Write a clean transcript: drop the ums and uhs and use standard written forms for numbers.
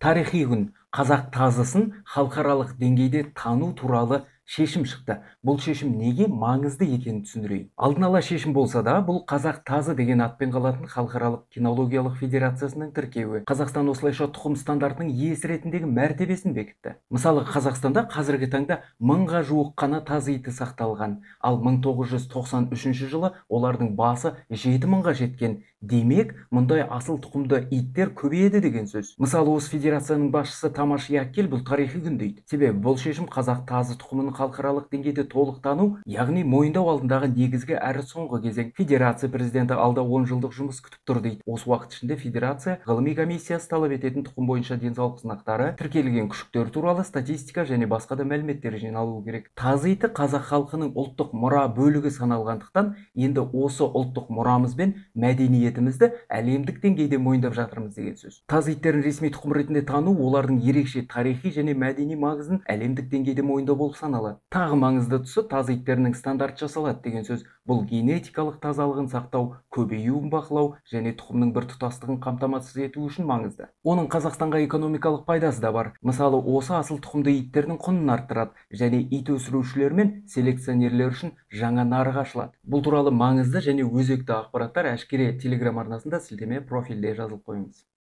Тарихи күн. Қазақ тазысын халықаралық деңгейде тану туралы шешім шықты. Бұл шешім неге маңызды екенін түсіндірейін. Алдын ала шешім болса да, бұл қазақ тазы деген атпен қалатын халықаралық кинологиялық федерациясының тіркеуі. Қазақстан осылайша тұқым стандартының иесі ретіндегі мәртебесін бекітті. Мысалы, Қазақстанда қазіргі таңда 1000-ға жуық қана тазы иті сақталған, ал 1993 жылы олардың басы 7000-ға жеткен. Демек, мұндай асыл тұқымды иттер көбейеді деген сөз. Мысалы, осы федерацияның басшысы Тамаш Яккел бұл тарихи күн дейді. Себебі бұл шешім қазақ тазы тұқымын халықаралық деңгейде толық тану, яғни мойындау алдындағы негізгі әрі соңғы кезең. Федерация президенті алда 10 жылдық жұмыс күтіп тұр дейді. Осы уақыт ішінде федерация ғылыми комиссиясы талап ететін тұқым бойынша денсаулық сынақтары, тіркелген күшіктер туралы статистика және басқа да мәліметтер жиналуы керек. Тазы иті қазақ халқының ұлттық мұра бөлігі саналғандықтан, енді осы ұлттық мұрамыз бен мәдениетімізді әлемдік деңгейде мойындап жатырмыз деген сөз. Тазы иттерін ресми тұқым ретінде тану олардың ерекше тарихи және мәдени маңызын әлемдік деңгейде мойындау болып саналады. Тағы маңызды тұсы, тазы иттерінің стандарт жасалады деген сөз. Бұл генетикалық тазалығын сақтау, көбеюін бақылау және тұқымның біртұтастығын қамтамасыз ету үшін маңызды. Оның Қазақстанға экономикалық пайдасы да бар. Мысалы, осы асыл тұқымды иттердің құнын арттырады және ит өсірушілер мен селекционерлер үшін жаңа нарық ашылады. Бұл туралы маңызды және өзекті ақпараттар әшкере Телеграм арнасында, сілтеме профильде жазылып қойыңыз.